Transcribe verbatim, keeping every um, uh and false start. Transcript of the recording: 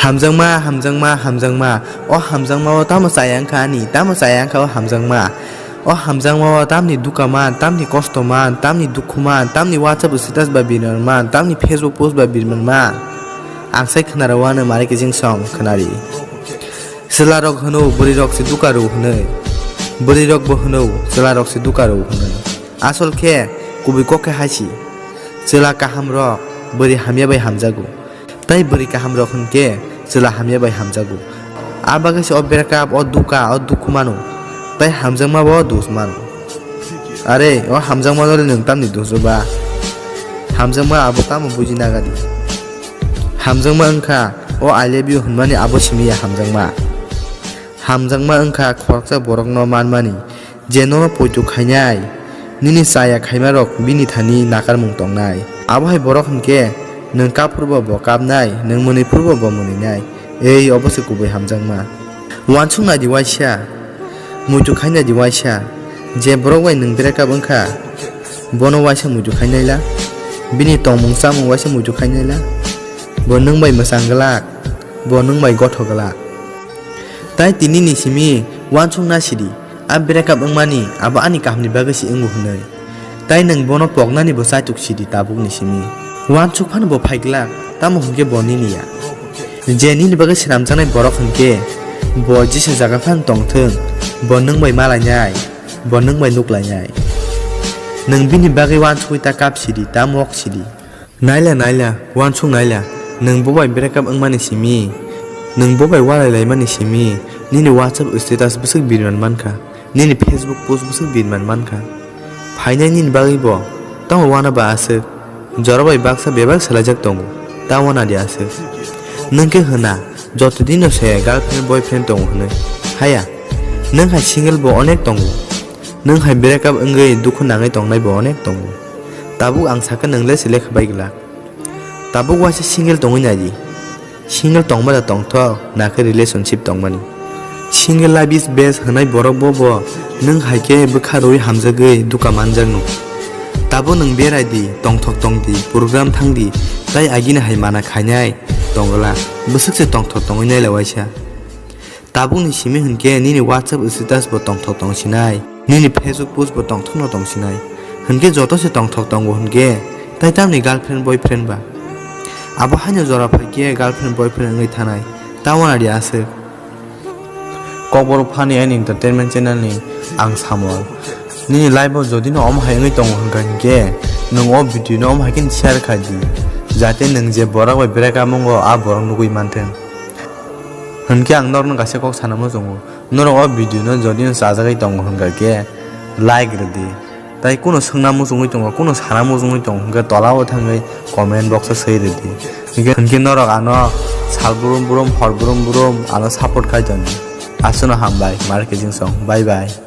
Hamjakma, hamjakma, hamjakma. O hamjakma o tamo chaya wngkha ani, tamo chaya wngkha o hamjakma. O hamjakma o tamni duka man, tamni kosto man, tamni dukhu man, tamni WhatsApp status ba birman man, tamni Facebook post ba birman man. Ang sai khwnaro uano mare kijing song khwnari. Chwlarok hwno bwrwirok se duka rw hwnwi. Bwrwirok bo hwno chwlarok se duka rw hwnwi. Asol khe kubui kok khe hai si. Chwla kahamrok bwrwi hamya bai hamjago. Tai bwrwi kahamrok hwnkhe chwla hamya bai hamjago. A bagwi se o breakup, o duka, o dukhu mano. Tai hamjakma bo dos mano. Are, o hamjakma no le nwng tamni dos o ba? Hamjakma abo tamo buji nagadi. Hamjakma wngkha o I love you hwnmani abo simi ya hamjakma. Hamjakma wngkha khoroksa borokno manmani, je nono poito khainai, nini chaya khaimarok bini thani nakarmung tongnai. Abo hai borok hwnkhe nwng kap phurbo bo kapnai, nwng mwnwi phurbo bo mwnwinai. Ei, obo se kubui hamjakma. Uansuk nai di uaisa, muitu khai nai di uaisa. Je borok bai nwng breakup wngkha, bono uaisa muitu khai nai la? Bini tongmung chamung uaisa muitu khai nai la? Bo nwng bai mwchang glak, bo nwng bai gotho glak. Tai tini ni simi uansuk na sidi, a breakup wngmani abo ani kahamni bagwi se wngo hwnwi. Tai nwng bono poknani bo chaituk sidi tabuk ni simi. Uansuk phano bo phaiglak, tamo hwnkhe bo nini ya. Je nini bagwi swnamjaknai borok hwnkhe bo jesa jaga phano tongthwng, bo nwng bai malainai, bo nwng bai nuklainai. Nwng bini bagwi uansukwi ta kap sidi, ta mok sidi. Naila, naila, uansuk naila, nwng bo bai breakup wngmani simi, nwng bo bai walai laimani simi, nini WhatsApp status bwswk birman mankha, nini Facebook post bwswk birman mankha. Phainai nini bagwi bo, tamo wana ba aswk, jora bai baksa bebak swlaijak tongo, ta wana di aswk. Nwng khe hwna, joto dino se girlfriend boyfriend tongo hwnwi, haya, nwng hai single bo onek tongo, nwng hai breakup wngwi dukhu nangwi tongnai bo onek tongo. Tabuk ang sakha nwng le se lekha bai glak. Tabuk waisa single tongwi nai di. Single tongma da tongthok, nakhe relationship tongmani. Single life is best hwnai borok bo bo nwng hai khe bwkha rwi hamjagwi duka manjakno. Tabuk nwng berai di, tongthok tong di, program thang di, tai agini hai mana khainai tongla. Bwswk se tongthok tongwi naila waisa. Tabukni simi hwnkhe nini WhatsApp status bo tongthok tongsinai, nini Facebook post bo tongthokno tongsinai. Hwnkhe joto se tongthok tongo hwnkhe, tai tamni girlfriend boyfriend ba? Abo haino jora phaikhe girlfriend boyfriend wngwi thanai, ta wana di aswk. Kokborok Funny and Entertainment channel ni ang Samol. Nini life o jodi no omo hai wngwi tongo hwnkha hwnkhe, nwng o video no omo hai khe share khai di, jate nwng je borok bai breakup wngo a borok nugwi manthwng. Hwnkhe ang norokno kaisa kok sana muchungo, norok o video no jodi no chajagwi tongo hwnkha khe like rwdi. Tai kuno swngna muchungwi tongo, kuno sana muchungwi tongo hwnkhe tola o thangwi comment box o swi rwdi. Hwnkhe, hwnkhe norok ano sal brum brum, hor brum brum ano support khai toni. Aswkno hambai, mar kijing song. Bye bye.